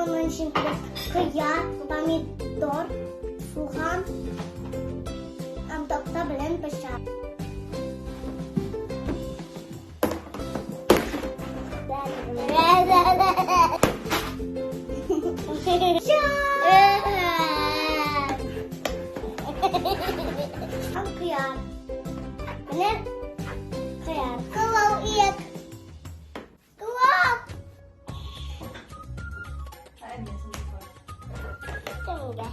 Аның өчен кирәк кыяр, помидор, суган һәм такта белән пычак. Һәм кыяр. Менә кыяр. Кылау ияк. Кылау. Тәңгә.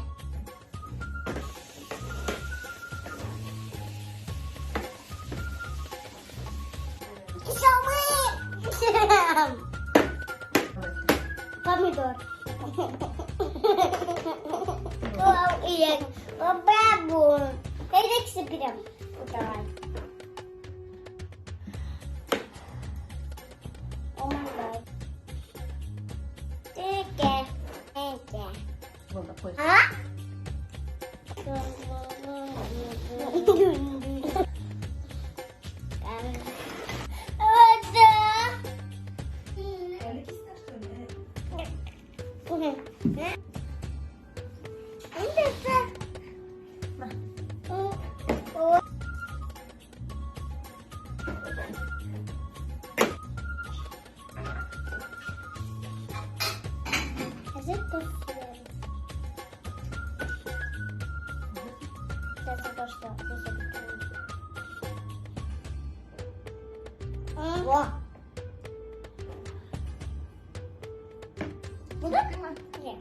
Помидор. Кылау ияк. Бабу. Әйдә кисеп бирәм. Давай. Булды, куй. А? Әле кистең, что ли? На. Хәзер тоз сибәбез. Хәзер башта. Во. Буду? Нет.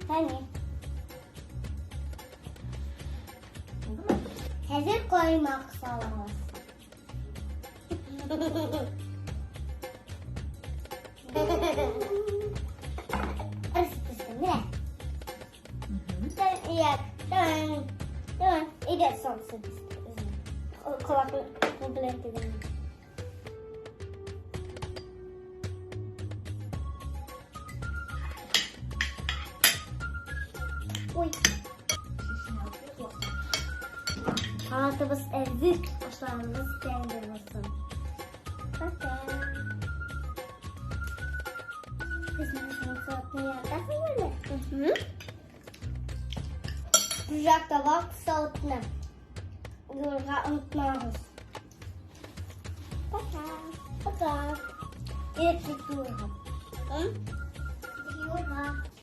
Тани. Булдымы? Хәзер каймак салабыз. Менә. Төн, әйдә, солнце. Колакны белән тегене. Ой. Салатыбыз әзер, ашларыбыз тәмле булсын. Пока. Безнең салатны яратасың әле? Güzel tabak салатны. Юрга онытмагыз. Пока. Пока. Ирек юрга. Юрга.